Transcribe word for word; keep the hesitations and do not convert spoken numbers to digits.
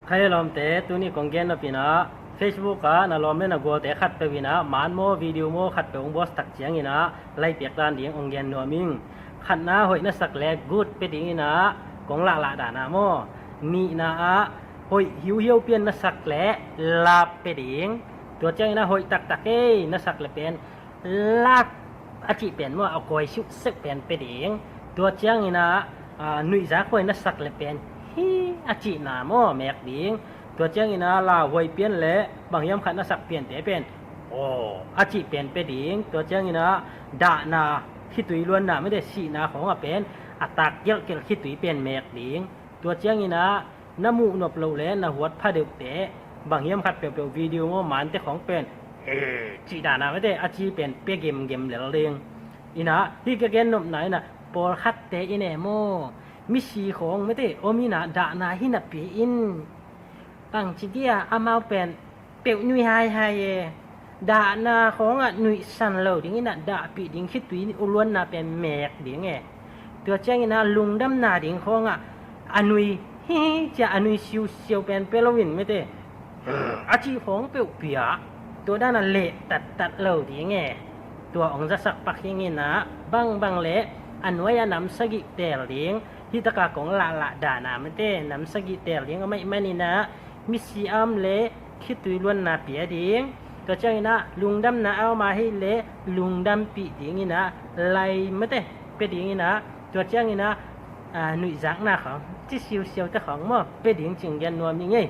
Hai lawmte, tuni kong gen nop in ah, Facebook ah na lawm le na gualte khatpeuh in ah, man maw video maw khatpeuh hong post tak ciangin ah, like piak dan ding hong gen nuam ing. Khatna, hoih na sak le good pia ding in ah, kong lahlah dan ah maw. Nihna ah, hoih hiuhiau pian na sak le love pia ding. Tua ciangin ah hoih taktak ei na sak le pen love a cih pen maw, a kawi siuhsiuh pen pia ding. Tua ciangin ah, ah, nuihzak huai na sak le pen hi a cihna maw mek ding. Tua ciangin ah lauhuai pian le bang hiam khat na sak piante pen aw a cih pen pia ding. Tua ciangin ah dahna, khitui luanna mete, sihna khawng ah pen a tak gelhgelh khitui pen mek ding. Tua ciangin ah na muh nop loh le na huat pha deuhte, bang hiam khat peuhpeuh video maw mante khawng pen eh cih dahna mete a ci pen pia gemgem lel ding. In ah hih ka gen nopna in ah, pawlkhatte in e maw, misi khawng mete om in ah dahna hi napi in bangci dia amau pen peuh nui haihai e. Dahna khawngah nuihsan lo ding in ah dahpih ding, khitui uluanna pen mek ding e. Tua ciangin ah lungdamna ding khawngah a nui hi hi cia a nui siusiau pen pia loin mete a cih khawng peuh pia. Tua dan a leh tattat lo ding e. Tua hong zasak pak hing in ah bangbang le a nuai a nam sagih teel ding. Hih taka kong lahlah dahna mete nam sagih teel ding a maih man in ah misi a om le khitui luanna pia ding. Tua ciangin ah lungdamna a om a hih le lungdampih ding in ah lai mete pia ding in ah, tua ciangin ah, ah, nuihzakna khawng ci siusiau te khawng maw pia ding cih gen nuam ing ei.